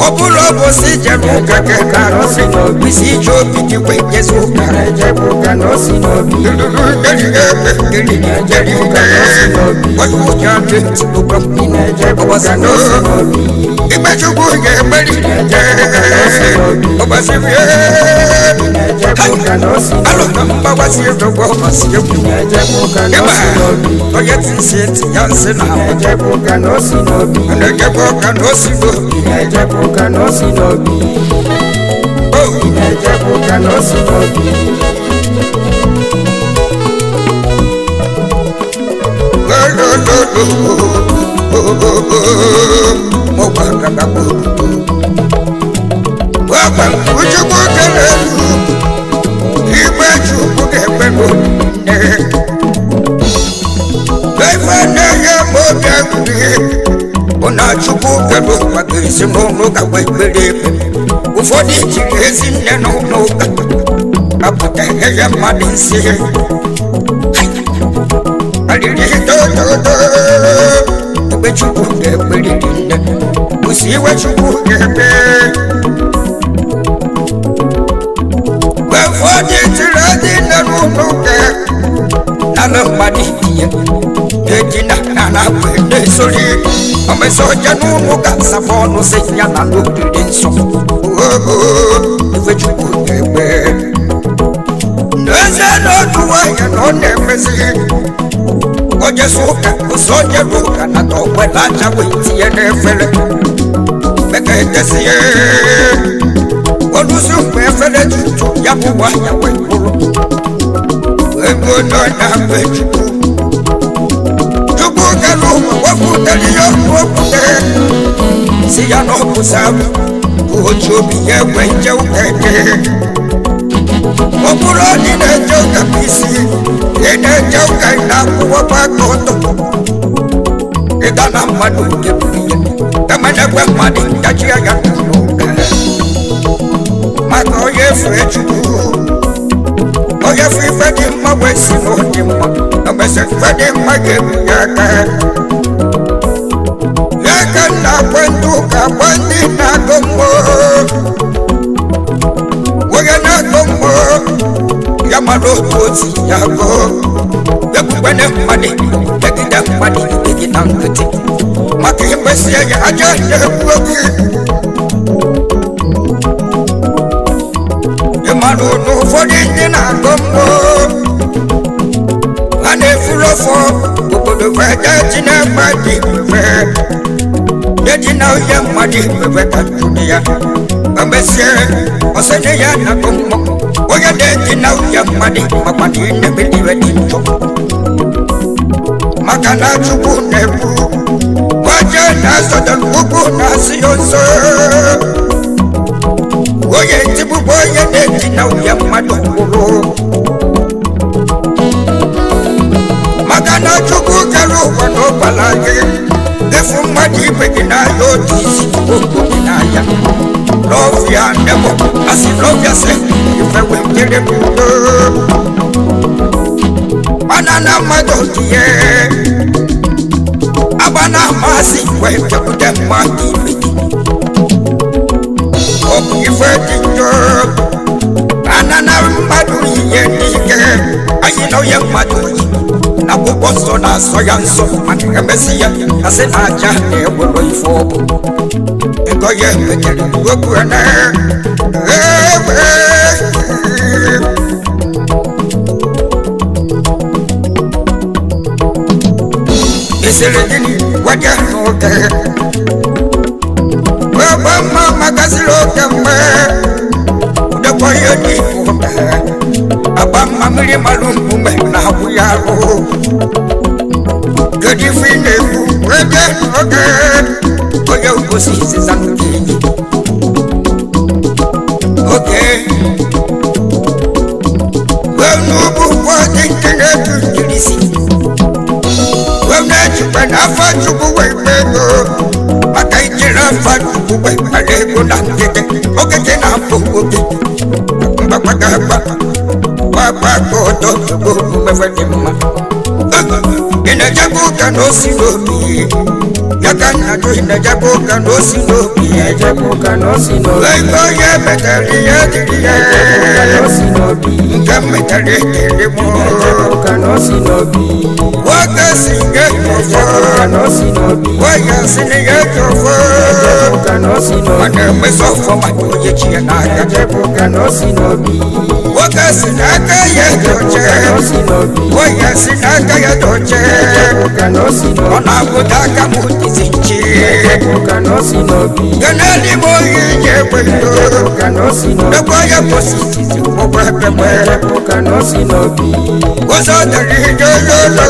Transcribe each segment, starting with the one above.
Ọ bụrụ ọbụsị ije n'ụka ka isi ije obi gị wee jezi ụka. Na-ejekwa ụka na o si n'obi. Ị na-ejekwa ụka na o si n'obi. Onye ụka na-etigbu Ị na-ejekwa ụka na o si n'obi. Ikpe Chukwu ga-emeri. Ọbasi Ị na-ejekwa ụka na o si n'obi. Alụka mgbawasi egwu ọbasi egwu. Ị na-ejekwa ụka na o Ịba si n'obi. onye ti si eti ya nsị na Ị na-ejekwa ụka na o si n'obi. na-ejekwa ụka na o si n'obi. Ị na-ejekwa ụka na o si n'obi. Ị na-ejekwa ụka na o si n'obi. Chukwu kere elu, igbe Chukwu ga-ekpelu nne. Ife na-enye m obi aṅụrị bụ na Chukwu kere ụwa ga-esi n'ụlọ ụka wee kpere ekpe. Ụfọdụ jiri ezi nne n'ụlọ ụka apụta enye mmadụ nsị. Aliri tototo, ekpe Chukwu ga-ekperiri nne. Kwụsị iwe Chukwu ga-ekpe. Ụfọdụ tiri ezi nne n'ụlọ ụka nana mmadụ itinye na-edina na na-abụ na-esori omesa ọja n'ụlọ ụka safa ọnụ sị ya na n'oriri nsọ. Ife Chukwu ga-ekpe. N'ezie n'otu nwanyị na ọ na-emezi onye sụ ụka ụsọ onye bụ ụka na tọgbela aja wee tinye n'efere meka etesie olusi mgbe efere tutu ya bụ nwanyị wee bụrụ ego nọ na be Chukwu. Chukwu kere ụwa wepụtara ya ọkụ okwute si ya na ọbụsa bụ otu obi ya egwe nje ụka eke. Ọ bụrụ na ị na-eje ụka bụ isi ị na-eje ụka ị na-akwụwakwa aka ọtọ ịga na mmadụ nke buru ihe kama na-ekwe mmadụ ntachi ya n'ụlọ ụka maka onye fee Chukwu onye fụ ife dị mma wee si na ọ dị mma emesị ife dị mma ga-ebu ya aka ya ka nna akwa ndị ụka akwa ndị na-agụ mmụọ onye na-agụ mmụọ ya mara otu otu ya gụọ ekwukwene mmadụ megide mmadụ ibe gị na nkịtị maka imesi ya aja na-egbu oge. Ị mara na ụfọdụ ndị na-agụ mmụọ ha na-efuru ọfọ obodo fede ji na mmadụ ibefe eji na onye mmadụ ibefe ka njụ ya emesie ọsị na ya na-agụ mmụọ onye na-eji na onye mmadụ makwa na ị na-emeli iwe dị njọ maka na Chukwu na-ekwu waje na-azọdọ ugwu na-asị ya nso onye ntigbugbo onye na-eji na onye mmadụ kwụrụ maka na Chukwu kere ụwa na ụgbala gị ịfụ mmadụ ibe gị n'anya otu isi okwu gị n'anya lọfịa nebo asị lọfịa sị ife wee jere m udo mana na mmadụ dị ya agba na amasị wee bịakwute mmadụ ibe gị ọ bụ ife dị njọ ana na mmadụ ihe n'ike anyị na onye mmadụ yi na akwụkwọ nsọ na-asọ ya nsọ mana emesi ya asị na aja na-ewere ife ọ bụ ego ya emejere okwu na ewe esere gịnị gwaja n'oge wee mma makasịrị oke mgbe ụdekwa ihe dị ụka agba mma mmiri mara mkpume na akwụ ya arụ kedu ife ị na-ekwu wee n'oge onye gosi iziza nke enyi oge wee n'ugwu ụfọdụ ndị na-ebu nkirisi wee na-ejikwa n'afọ Chukwu wee mee ego maka ijiri afọ Chukwu wee kpara ego na nkịtị okeke na-abụ nwoke mgbakpagagba gbagbaga ọtọ ugbo mmefe dị mma. Ị na-ejekwa ụka na osi n'obi ya Ya ka nna jụ na-ejebe ụka na osi n'obi. Na-ejekwa ụka na osi n'obi. Ego onye metere ihe dịrị ya. Na-ejekwa ụka na osi n'obi. Nke m metere dịrị m. Na-ejekwa ụka na osi n'obi. Nwoke si nke ọfọ. Na-ejekwa ụka na osi n'obi. Nwanyị si na ya ji ọfọ. Na-ejekwa ụka na osi Ọ n'obi. na-emesi ọfọ maka onye chi ya n'aka. Na-ejekwa ụka na osi n'obi. Nwoke si n'aka ya dị Na-ejekwa ọcha. ụka na osi n'obi. Nwanyị si n'aka ya dị ọcha. Na-ejekwa ụka na osi Ọ n'obi. na-abụta aka m dịzi nchi. Na-ejekwa ụka na osi n'obi. Keneli m oyi ji egbe ndo. Na-ejekwa ụka na osi n'obi. Ekwe ya kwụsị izizi ụgbọ ekpekpe. Na-ejekwa ụka na osi n'obi. Ụzọ dịrị ije ololo.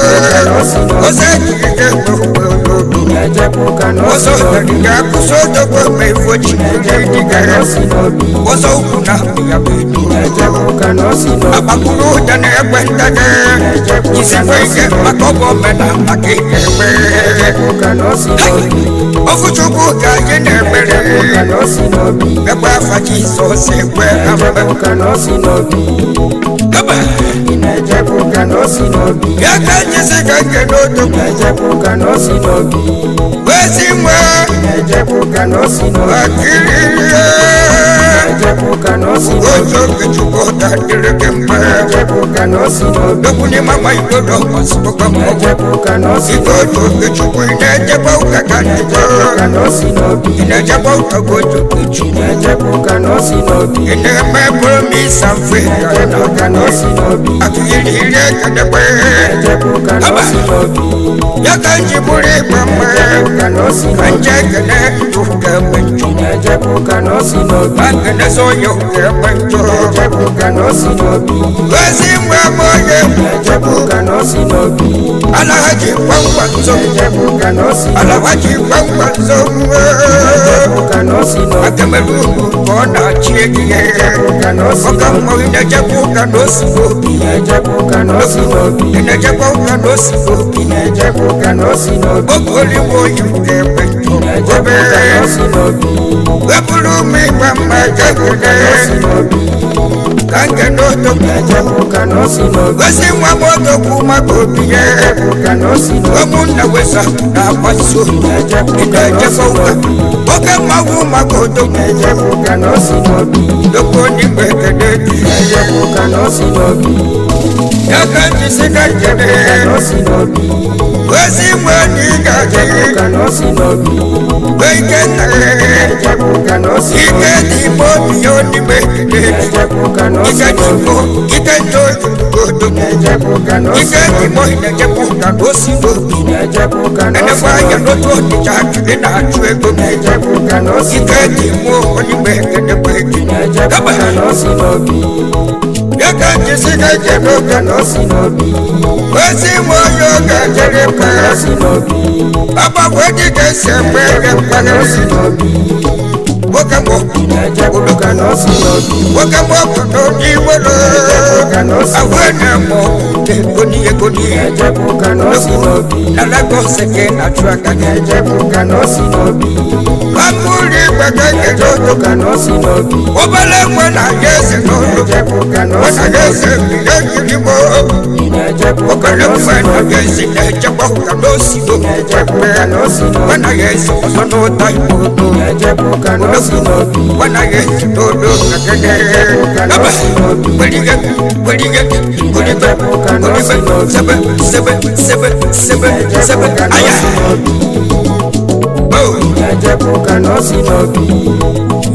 Ụzọ dịrị ije ololo. Na-ejekwa ụka na osi Ụzọ n'obi. dịrị ije kwụsị odogwu ma ifo chi Na-ejekwa ụka na osi n'obi. Ụzọ ukwu na ya bụ edu. Na-ejekwa ụka na osi n'obi. Agbapụrụ ụja na-egbe ndede. Jisikwa ike maka ọ bụ omenala ka ị ga-eme. Na-ejekwa ụka na osi n'obi. Ofu Chukwu ka anyị na-ekpere. Na-ejekwa ụka na osi n'obi. Ekwe afa Jizọs ekwe na mbe. Na-ejekwa ụka na osi n'obi. Ebe. Ị na-ejekwa ụka na osi n'obi. Ya ka njisi ka nke n'odogwu. Na-ejekwa ụka na osi n'obi. Wezi nwe Na-ejekwa ụka na osi n'obi. akịrịrị. Na-ejekwa ụka na osi n'obi. Ojo Okechukwu ọta dịrị gị mma. Na-ejekwa ụka na osi n'obi. Dokwu n'ime ama igodo ọsịkpọkọ mmọnwụ. Na-ejekwa ụka na osi Ife n'obi. ojo Okechukwu ị na-ejekwa ụka ka njikọ. Na-ejekwa ụka na osi n'obi. Ị na-ejekwa ụka ka ojo Okechukwu. Na-ejekwa ụka na osi n'obi. Ị na-eme promise and faith. Na-ejekwa ụka na osi n'obi. Akịrịrị ekedekwe. Na-ejekwa ụka na osi n'obi. Ya ka nji bụrụ ịgba mma. Na-ejekwa ụka na osi Ka n'obi. nje ekene ndụ ga-enwe njọ. Na-ejekwa ụka na osi n'obi. Ka nkene so ya ga-enwe njọ. Na-ejekwa ụka na osi n'obi. Ezi nwe m onye Na-ejekwa ụka na osi n'obi. Alhaji gwangwa nzo. Na-ejekwa ụka na osi n'obi. Alhaji gwangwa nzo. Na-ejekwa ụka na osi n'obi. Akamelu ka ọ na-achị egihe. Na-ejekwa ụka na osi Ọka n'obi. mmọnwụ na-ejekwa ụka na osi n'obi. Na-ejekwa ụka na osi n'obi. Ị na-ejekwa ụka na osi n'obi. Na-ejekwa ụka na osi n'obi. Oge oligbo oyi ga-egbe njọ. Na-ejekwa ụka na osi n'obi. Wepụrụ ụmụ ịgba mma Na-ejekwa ụka na osi jegide. n'obi. Ka nke n'odogwu. Na-ejekwa ụka na osi n'obi. Gosi nwa m odogwu maka obi ya. Na-ejekwa ụka na osi n'obi. Ụmụnna wesa na-agbaso. Na-ejekwa Ị ụka na osi na-ejekwa ụka. n'obi. Oke mmanwụ maka odogwu. Na-ejekwa ụka na osi n'obi. Dokwu n'igwe ekele dị. Na-ejekwa ụka na osi n'obi. Ya ka njisi ka Na-ejekwa ụka njede. na osi n'obi. Gosi nwa na ị ga-adị. Na-ejekwa ụka na osi n'obi. Wee ike nna gị. Na-ejekwa ụka na osi Ike n'obi. dị ime obi ya n'igwe ekele dị. Na-ejekwa ụka na osi Ike dị n'obi. ime ike ndị odogwu. Na-ejekwa ụka na osi Ike dị n'obi. ime na-ejekwa ụka na osi n'obi. Na-ejekwa ụka na osi Enekwa anya n'obi. n'otu ọdịcha ị na-achụ ego. Na-ejekwa ụka na osi Ike n'obi. dị ime onye ekele gị. Na-ejekwa ụka na osi n'obi. Ya ka njisi ka Na-ejekwa njede. ụka na osi n'obi. Ozi nwa onye oge jere Na-ejekwa ụka na mkpagha. osi n'obi. Agbakwe dị ka esi egbe ege Na-ejekwa ụka na mkpagha. osi n'obi. Nwoke mbụ Na-ejekwa ụka na osi n'obi. nwoke mbụ ọkụ n'obi iwere. Na-ejekwa ụka na osi Ahụ n'obi. na-eme ọkụ ego n'ihe ego n'ihe. Na-ejekwa ụka na osi n'obi. Na Lagos ka ị na-achụ aka gị. Na-ejekwa ụka na osi n'obi. Bapụrụ igwe ka nkele Na-ejekwa odogwu. ụka na osi n'obi. Obere nwe na-aga eze n'ụlọ. Na-ejekwa ụka na Nwe osi na-aga n'obi. eze ihe nkiri mo. Na-ejekwa ụka Obere na osi nwe n'obi. na-aga eze na-echekwa ụka n'osi n'obi. Na-ejekwa ụka na osi Nwe n'obi. na-aga eze ọzọ n'ụta igbo n'obi. Na-ejekwa ụka na osi n'obi. Nwe na-aga eze n'ụlọ kakene. Na-ejekwa ụka na Aba. osi n'obi. Welige, welige, welige, Na-ejekwa ụka na osi welige. n'obi. Sebe, sebe, sebe, sebe, Na-ejekwa sebe. ụka na Aya. osi n'obi. Oh. Na-ejekwa ụka na osi n'obi.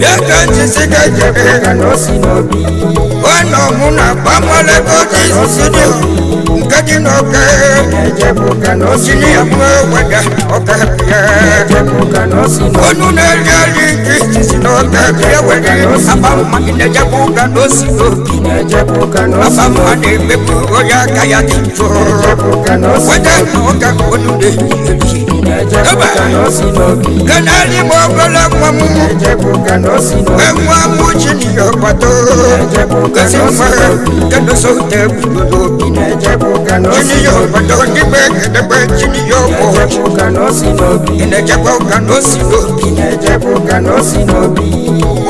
Ya ka njisi ka Na-ejekwa njede. ụka na osi n'obi. Ọ̀nà mụ na gbamọlẹ́kọ̀ ti sídìí nke dị n'ọkẹ́. Na-ejekwa ụka na osi Sini n'obi. ẹ̀mú wẹ̀dẹ̀ ọkẹ́ bíẹ́. Na-ejekwa ụka na osi n'obi. Ọnụ na-eri eri nke isisi n'ọkẹ́ bíẹ́ wẹ̀dẹ̀. Aba mma na-ejekwa ụka n'osi n'obi. Na-ejekwa ụka na osi Aba mma n'obi. na-emegbu onye aka ya dị njọ. Na-ejekwa ụka na osi Wẹ̀dẹ̀ n'obi. n'ọkẹ́ ọnụ na-eri eri. Na-ejekwa ụka na osi n'obi. Kenali m obere nwa m. Na-ejekwa ụka na osi n'obi. Enwa m chi n'ihe ọkpatọ. Na-ejekwa ụka Gosi na osi nwa n'obi. kedu sote egwu n'obi. Na-ejekwa ụka ụka na o si Chini yo n'obi. obodo ndị be kedebe chini yo Ị bụ. na-ejekwa ụka na o si n'obi. Ị na-ejekwa ụka na o si n'obi. Ị na-ejekwa ụka na o si n'obi.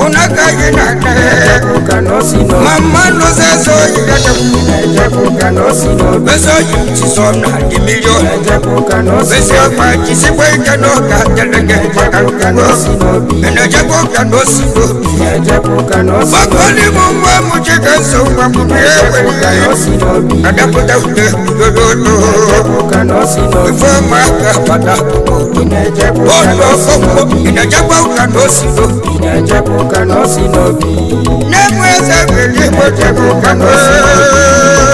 Ụnụ agaghị na nne. Na-ejekwa ụka na o si n'obi. Mama nụzọ oyi gada. Na-ejekwa ụka na o si n'obi. Ezi oyi m tizọ na dị milion. Na-ejekwa ụka na o si Ezi n'obi. ọgba jisikwa ike n'ụka dịrị gị maka Na-ejekwa ụka na o si n'obi. Ị na-ejekwa ụka na o si n'obi. Na-ejekwa ụka na o si n'obi. Gbakọlị m nwa m ji ka nso nwa m Na-ejekwa ụka na o si n'obi. Adapụta ude yoyoyo. Na-ejekwa ụka na o si n'obi. Ife ụmụaka bata. Ị na-ejekwa ụka Ụlọ na o si ọkpụkpụ. n'obi. Ị na-ejekwa ụka na o si n'obi. Ị na-ejekwa ụka na o si n'obi. Nne m eze mmiri igbo jekwa ụka na o si n'obi.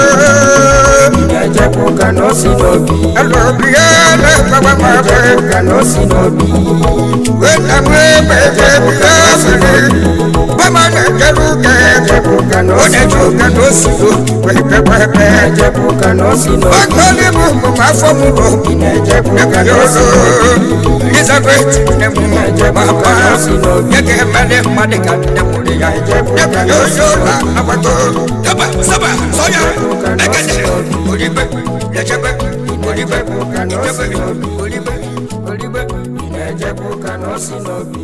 Ị na-ejekwa ụka na o si n'obi. Alọbi ya na-agbawa m Na-ejekwa abịa. ụka na o si n'obi. Weta m ebe ebe ebe Bama na-ejere ụka. Na-ejekwa ụka na Ọ o si na-eje n'obi. ụka na o si n'obi. Wee Na-ejekwa ụka na o si n'obi. Gbakọlị m ụmụ m afọ m bụ. Ị na-ejekwa ụka na o si n'obi. Elizabeth nne m mama nye ga-emere mmadụ ka nne mụrụ ya yoyola agbago daba saba sọya ekele oribe lechebe oribe ijebe oribe oribe. Ị na-ejekwa ụka na o si n'obi.